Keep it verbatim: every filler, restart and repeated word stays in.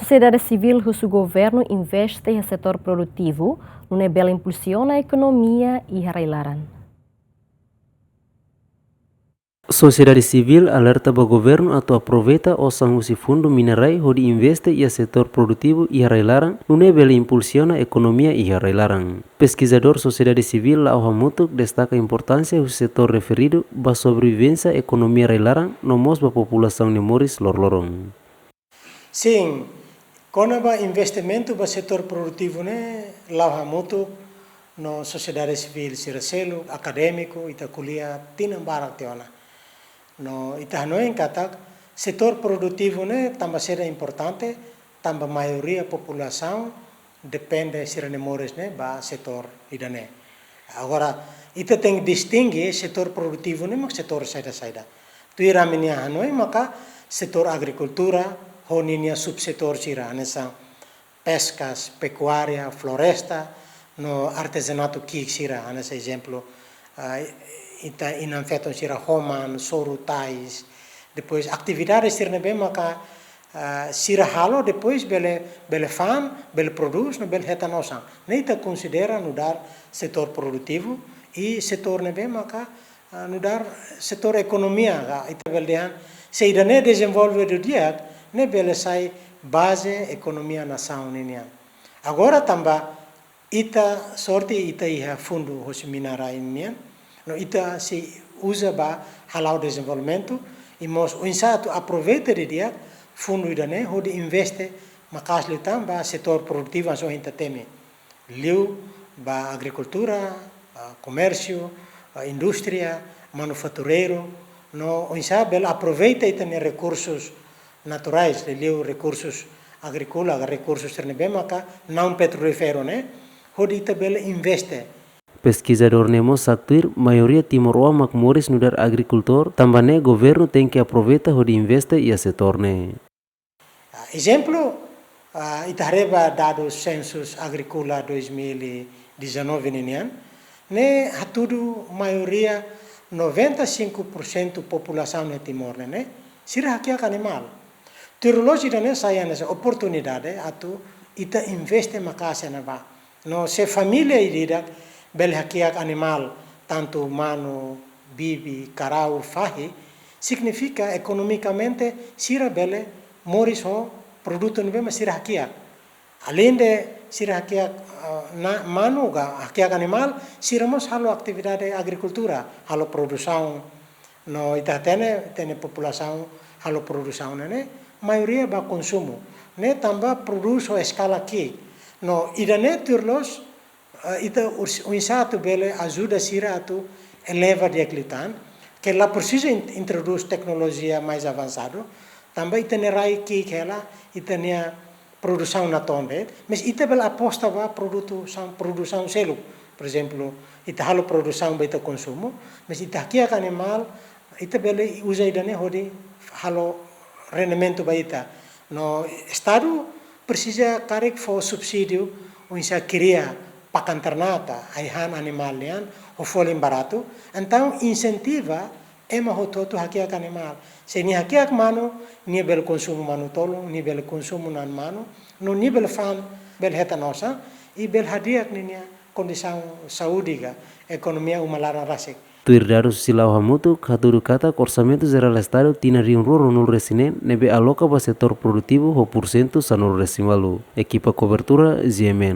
Sosiedade sivíl husu governu investe iha setór produtivu, nune'e bele impulsiona ekonomia iha rai-laran. Sosiedade sivíl alerta ba governu atu aproveita osan husi fundu mina-rai hodi investe iha setór produtivu iha rai-laran, nune'e bele impulsiona ekonomia iha rai-laran. Peskizadór sosiedade sivíl La'o Hamutuk destaka importánsia husi setór referidu ba sobrevivénsia ekonomia rai-laran no mós ba populasaun nia moris loroloron. Sin, kona-ba investimentu ba setór produtivu ne'e, La'o Hamutuk no sosiedade sivíl sira seluk, akadémiku, ita ko'alia tinan barak tiha ona. No ita hanoin katak setór produtivu ne'e tanba saida importante, tanba maioria populasaun depende sira-nia moris ne'e ba setór ida-ne'e. Agora, ita tenke distinge setór produtivu ne'e mak setór saida-saida. Tuir ami-nia hanoin maka setór agrikultura, ho ninia subsetór sira, hanesan peskas, pekuária, floresta, no artezanatu ki'ik sira, hanesan ezemplu, ah, ita inan-feton sira homan, soru tais, depois atividade sira ne'ebé maka, ah, sira halo, depois bele, bele fa'an, bele prodús, no bele hetan osan. Ne'e ita konsidera nu'udar setór produtivu, i setór ne'ebé maka, ah, nu'udar setór ekonomia, ka, ita bele dehan, se ida-ne'e dezenvolve didi'ak, ne'e bele sai baze ekonomia nasaun ninian. Agora tanba ita sorte ita iha fundu hosi mina-rai nian, no ita sei uza ba hala'o dezenvolvimentu, i mós oinsá atu aproveita didi'ak fundu ida-ne'e hodi investe maka'as liután ba setór produtivu hanesan ohin ita temi. Liu ba agrikultura, ah, komérsiu, ah, indústria, manufatureiru, no oinsá bele aproveita ita-nia rekursus naturais, liuliu rekursus agríkola, rekursus sira ne'ebé maka naun petrolíferu ne'e, hodi ita bele investe. Peskizadór ne'e mós haktuir, maioria timoroan mak moris nu'udar agrikultór, tanba ne'e governu tenke aproveita hodi investe iha setór ne'e. Ah, ezemplu, ah, ita haree ba dadus Sensus Agrícola dois mil e dezanove ninian, ne'e hatudu maioria noventa e cinco por cento populasaun iha Timor ne'e, ne'e, sira hakiak animál. Tuir loloos ida-ne'e sai hanesan oportunidade atu ita investe maka'as iha ne'ebá. No se família ida-idak bele hakiak animál, tantu manu, bibi, karau, fahi, signifika ekonomikamente sira bele moris ho produtu ne'ebé mak sira hakiak. Aleinde sira hakiak, ah, na, manu ka hakiak animál, sira mós halo atividade agrikultura, halo produsaun, no ita hatene, ita-nia populasaun halo produsaun ne'e, ne'e, maioria ba konsumu. Ne'e tanba prodús ho eskala ki'ik. No ida-ne'e tuir loloos, eh, ita urs-, oinsá atu bele ajuda sira atu eleva di'ak liután, ke la presiza in-, introdús teknolojia mais avansadu, tanba ita-nia rai ki'ik hela, ita-nia produsaun natoon de'it, mas ita bele aposta ba produsaun, produsaun seluk. Por ezemplu, ita halo produsaun ba ita konsumu, mas ita hakiak animál, ita bele uza ida-ne'e hodi halo rendimentu ba ita. No Estadu presiza karik fó subsídiu, oinsá kria pakan ternak, ai-han animál nian, ho folin baratu, entaun insentiva ema hotu-hotu hakiak animál. Se nia hakiak manu, nia bele konsumu manu-tolun, nia bele konsumu na'an manu, no nia bele fa'an, bele hetan osan, i bele hadi'ak ninia kondisaun saúde ka ekonomia uma laran rasik. Tuir dadus husi La'o Hamutuk, hatudu katak Orsamentu Jerál Estadu tinan rihun rua ruanulu-resin-neen ne'ebé aloka ba setór produtivu ho pursentu sanulu-resin-ualu. Ekipa kobertura, G M N.